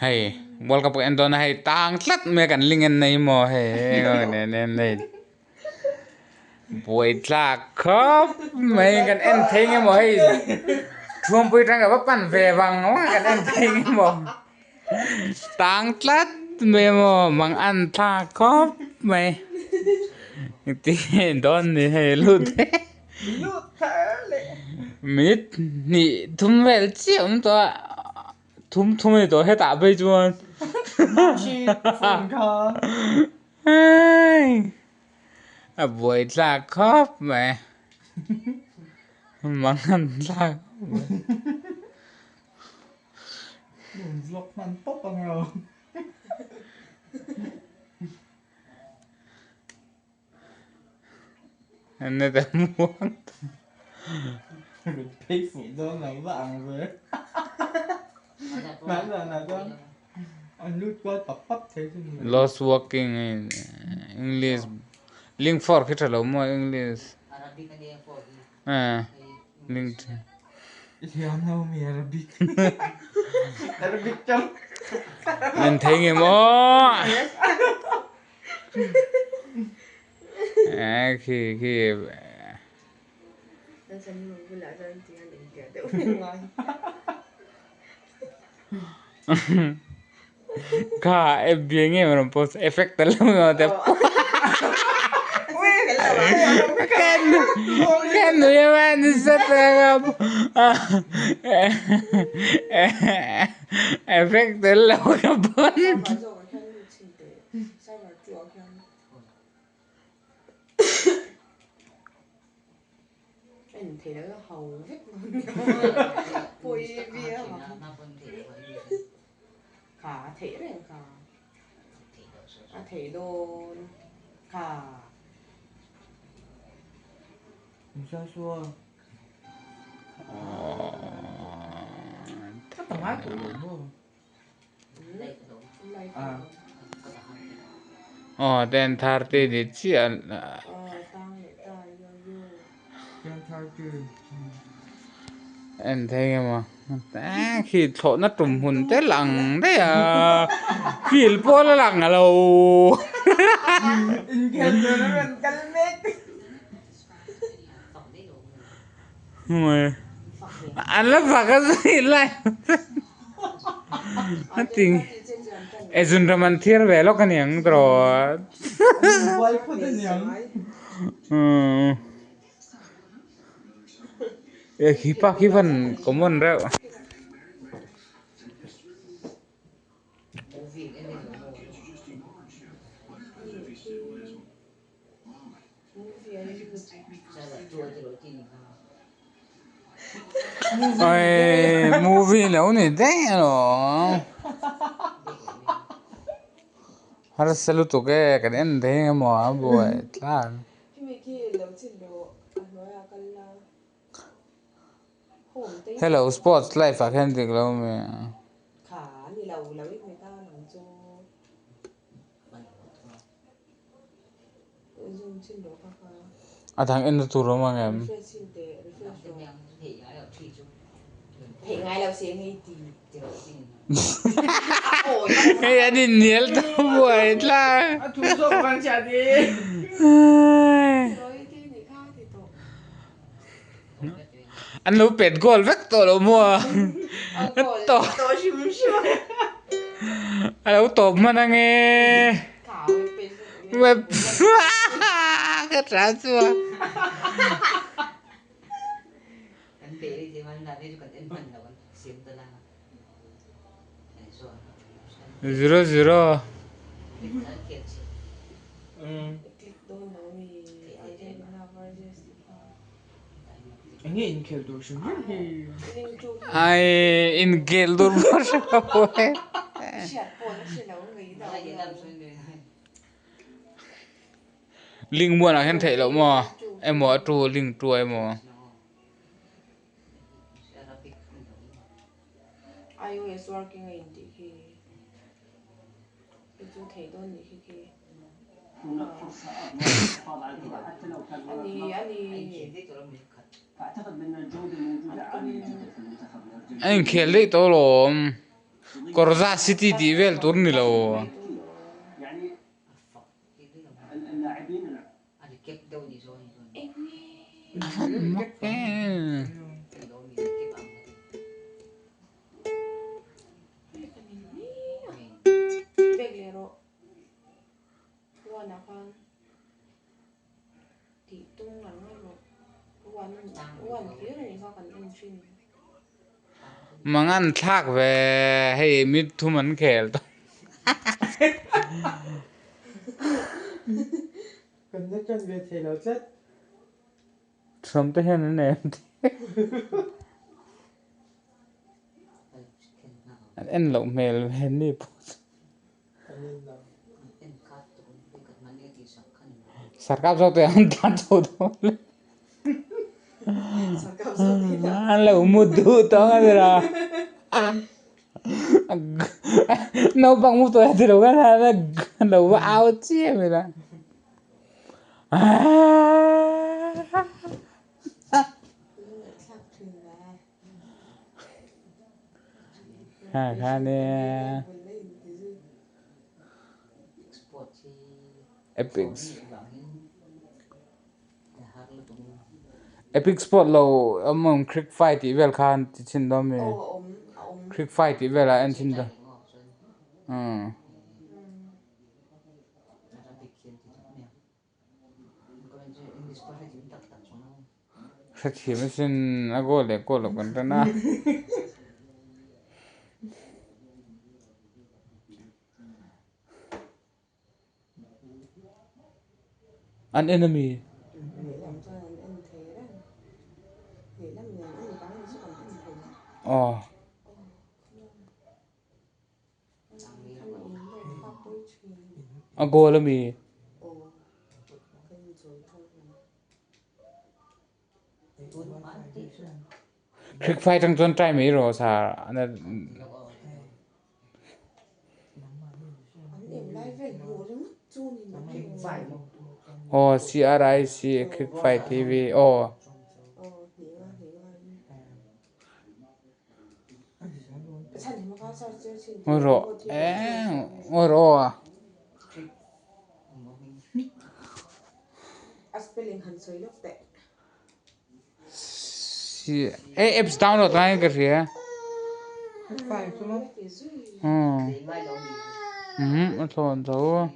Hei World Cup ka en dawn a hei tang tlat mai a kan link en nei maw hei nen en hei buai tlak khawp mai kan en thei nge maw hei thuampui tang ka va pan ve vang vang a kan en thei nge maw tang tlat mai maw mang an thlak khawp mai engtin dawn ni hei lut minute hnih thum vel chiah awm tawh a thum thum a ni tawh hetah phei chuan a buai thlak khawp mai mang an thlak khawp mai. Lost working in English link for khi tha lo maw English link an thei nge maw. Khi khi kha FB nge maw rawn post effect tel lo nge maw te ka nui a man nasa tak a effect tel lo ka pawn. Aw 10:30 ni chiah en thei nge maw khi thlawhna tum hun te lang daih a field pawh la lang alo an la fak a zui lai. A ti e zun ram an thiar ve lawk a niang tawh e khi pa khi van common reuh. Oi movie lo ni daih alawm harsa lutuk e kan en thei emaw a buai thlak. Hello sports life ah khian dik lo mi. A dang en na tur a awm ang em? Hei an inhnial ta buai tlang. An lo pet goal vek tawh lo maw? A lo tawp hman ange. Ka tha chu a. 0 0. Ai inkhel tur pawh hre lo e. Link muanah hian theih loh maw emaw a tu link tu emaw. A inkhel daih tawh alawm. Kawrza city tih vel tur ni lo. A van mak em. Mangan thlak ve hei mit thum an khel tawh. Kan la tan ve thei lo tlat. Thuam te hian an nei an ti. An en loh hmel ve ni pawh chu. Sarkar zawk te an tlan chho dawn le. An lo mu duh tawng a ni la. Naupang mu tawh ti lo khan an lo va au chiam ila. Ha kha nia. Epic Epic sport lo awm ang crick fight tih vel khan ti chhin dawn mi crick fight tih velah en chhin dawn umm. Hrethiam asin a goal leh goal loh kan tan a. An en ami? Aw. A goal ami? Khrikfai tang chuan try mai rawh sa. Aw CRIC Khrikfai TV aw. Ngawi rawh eh ngawi rawh aw. Eh apps download lai ka hria. A thawn tho.